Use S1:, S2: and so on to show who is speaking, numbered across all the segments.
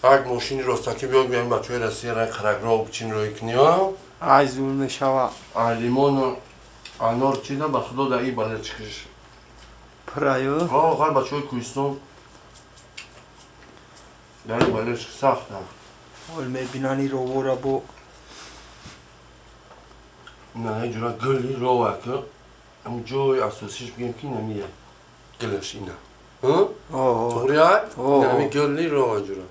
S1: Як мошини ростакӣ биёд биёем бачаҳои Россия рай қарагро чин рӯй кунӣ, а?
S2: Ай зур мешава.
S1: Ай лимону анор чида ба худо да и балечкиш.
S2: Пураю?
S1: Ҳо, хай бачаҳои кӯҳистон. Дар и балечки сахта.
S2: Ҳол мебинани ровора бо
S1: На, ҷура гули рова ки ам ҷои асосиш бигем ки намия. Гулаш ина. Ҳа? Туғри ай? Нами гули рова ҷура.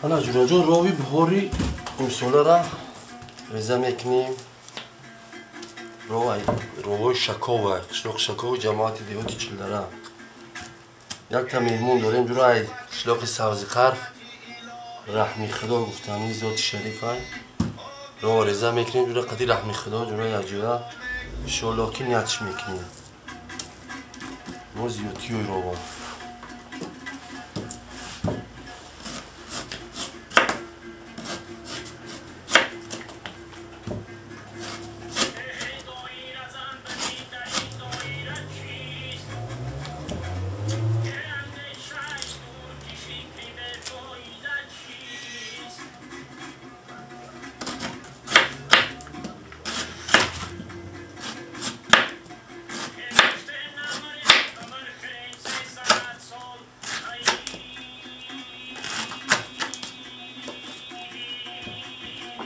S1: Ана ҷураҷон рови бухори имсолара реза мекунем. Ровои Шакова, қишлоқи Шакови ҷамоати деҳоти Чилдара. Якта меҳмон дорем ҷура ай қишлоқи Савзиқарф, раҳми Худо гуфтани зоти шарифай. Рова реза мекунем ҷура қади раҳми Худо ҷура якҷоя иншоаллоҳ ки ниятш мекунем. Мо зиёдтиёи рова.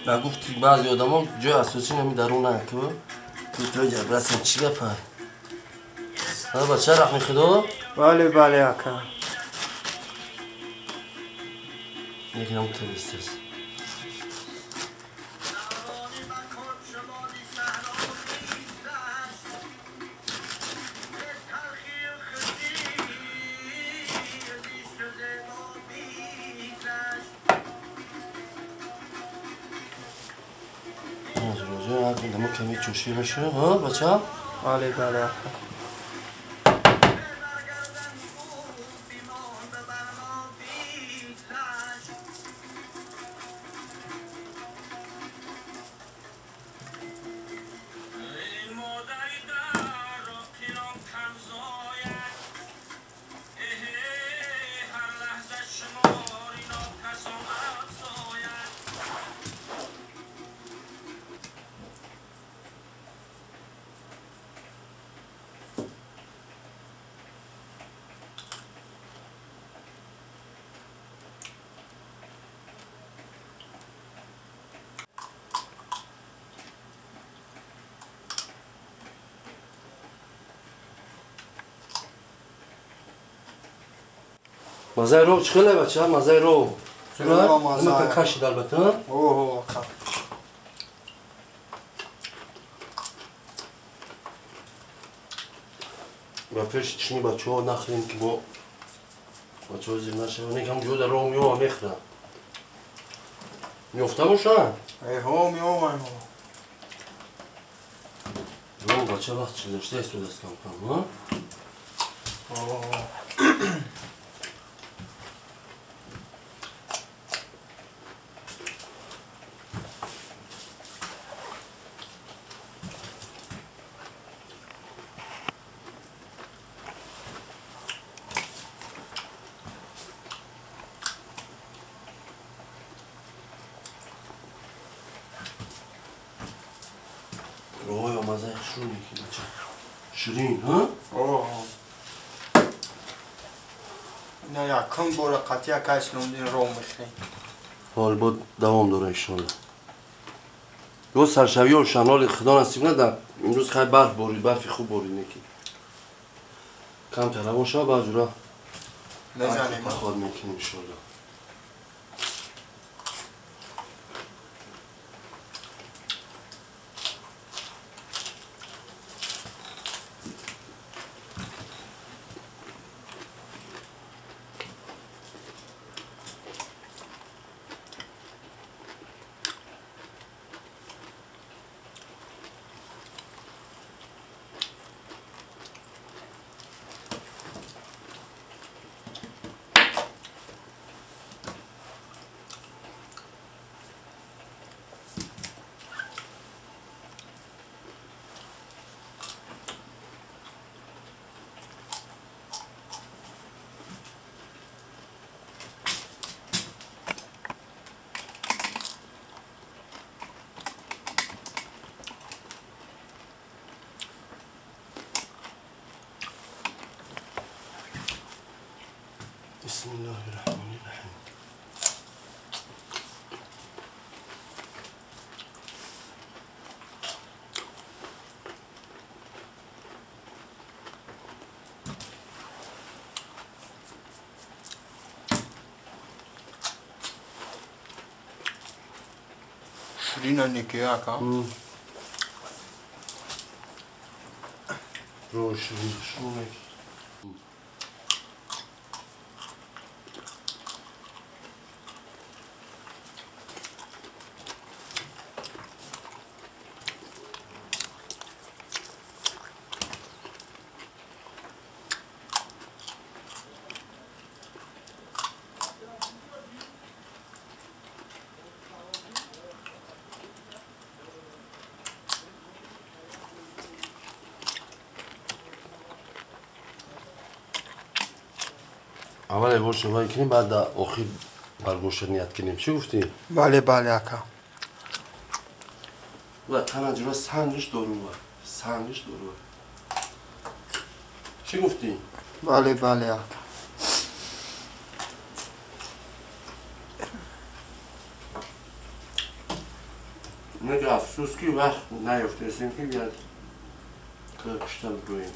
S1: Ба гуфти баъзе одамо ҷои асосӣ нами дарун ку то ҷабрасен чӣ гапа? Ҳа бача раҳми Худо?
S2: Бале, бале ака.
S1: Якам тавистас. Ками чӯшӣ баша, ҳа бача?
S2: Бале, бале ака.
S1: Мазаи ров чӣ хеле бача? Мазаи ров. Сура? Кашид албатта.
S2: Оҳо, ака.
S1: Ба пеши чишми бачаҳо нахӯрем ки бо бачаҳо зир нашаванд. Некам ҷода ров меова мехӯрад. Меёфта бошанд?
S2: Эҳо, меовам.
S1: Ров бача вақт чиздошта истодааст кам-кам, ҳа?
S2: Оҳо.
S1: Ой, мазаи хушрӯ мекунӣ бача. Ширин, ҳа?
S2: Оҳ. На якум бора қатъи ака Исломдин ров мехӯрем.
S1: Ҳол бо давом дора иншоаллоҳ. Ё саршавӣ ошаноли Худо насиб нада. Имрӯз хай барф борид, барфи хуб борид неки. Камтар ҳаво шава баъд ҷура
S2: мезанем.
S1: Паход мекунем иншоаллоҳ. Раҳмони Раҳим.
S2: Ширина неки ака.
S1: Ро ширин шунек. Аввал гӯшт вай кунем, баъд дар охир бар гӯшт ният кунем. Чӣ гуфтӣ?
S2: Бале, бале, ака.
S1: Ва тана ҷура сангиш дорува. Сангиш дорува. Чӣ гуфтӣ?
S2: Бале, бале, ака.
S1: Нега афсӯс ки вақт наёфтаистем ки биёд кушта бигӯем.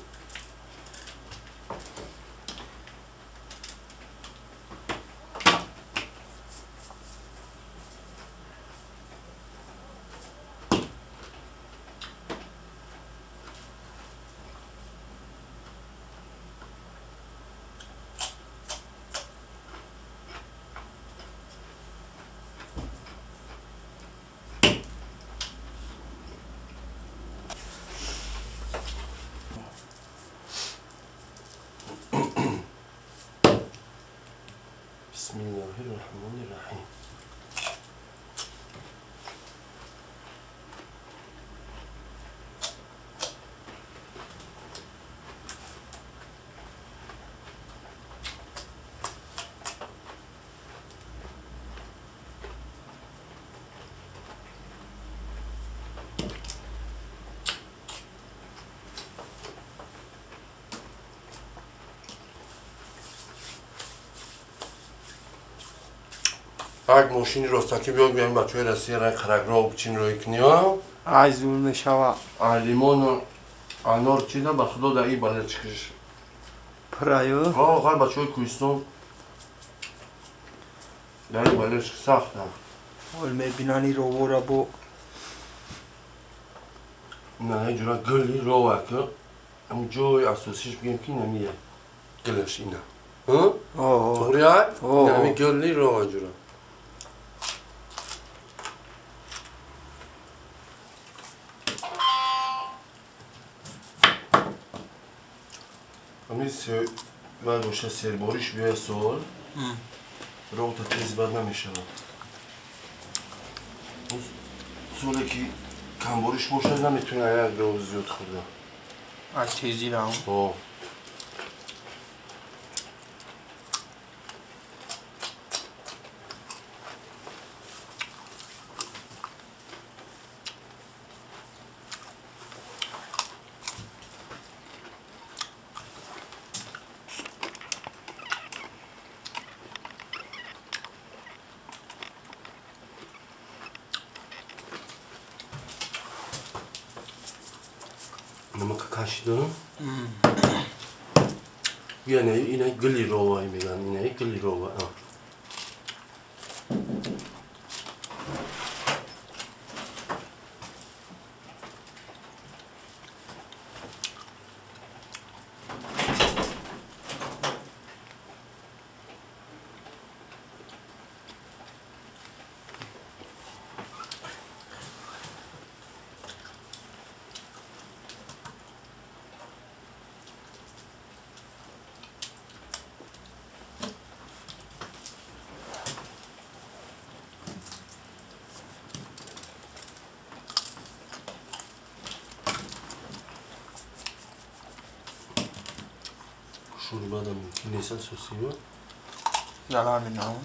S1: Бисмиллоҳи-рраҳмони-рраҳим. Ак мошини ростакӣ биёд биёем бачаҳои Россия рай қаракро чин рӯй кунӣ,
S2: Ай зур мешава.
S1: А лимону анор чида ба худо дар и бале чикиш.
S2: Пураю?
S1: О, хай бачаҳои кӯҳистон дар и бале чик сахта.
S2: Ҳол мебинани ровора бо
S1: На ҷура гули рова ки ам ҷои асосиш бигем ки намия. Гулаш ина. Ҳа? Туғри ай? Нами гули рова ҷура. Ами вай боша сербориш биёя сол, роғта тез бад намешавад. Соле ки камбориш бошад, наметавона як роғ зиёд хӯрда.
S2: Аз тезирам.
S1: О. Намака кашида. Яъне ина гули рова мегӯянд, ина гули рова. Шӯрбада мумкин нест асосиё?
S2: Зарар менам.